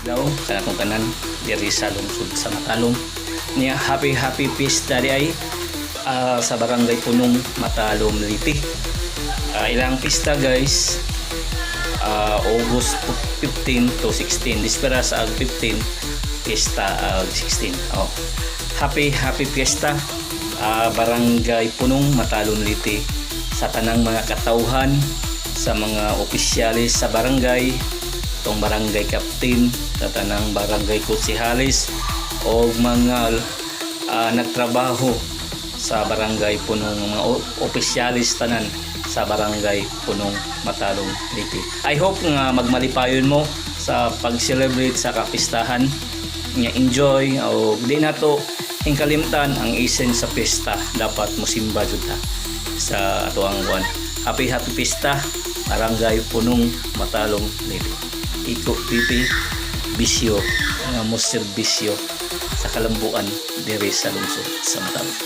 Daw kanatong tanan diri sa lungsod sa Matalom. Niya, happy happy fiesta di ay sa Barangay Punong, Matalom, Leyte. Ilang pista, guys, August 15 to 16. Bisperas ag 15, fiesta ag 16. Oh. Happy happy fiesta, Barangay Punong, Matalom, Leyte, sa tanang mga katawhan, sa mga opisyalis sa barangay, tong barangay captain, sa tanang barangay konsehales o mga nagtrabaho sa Barangay Punong, mga opisyalis tanan sa Barangay Punong, Matalom, Leyte. I hope nga magmalipayon mo sa pag-celebrate sa kapistahan nga enjoy o di nato hingkalimtan ang essence sa pista, dapat musimba jud ta sa atoang buwan. Happy happy pista, Barangay Punong, Matalom, Leyte. Iko Pipi Bisyo nga mo serbisyo sa kalambuan diri sa lungsod sa Matalom.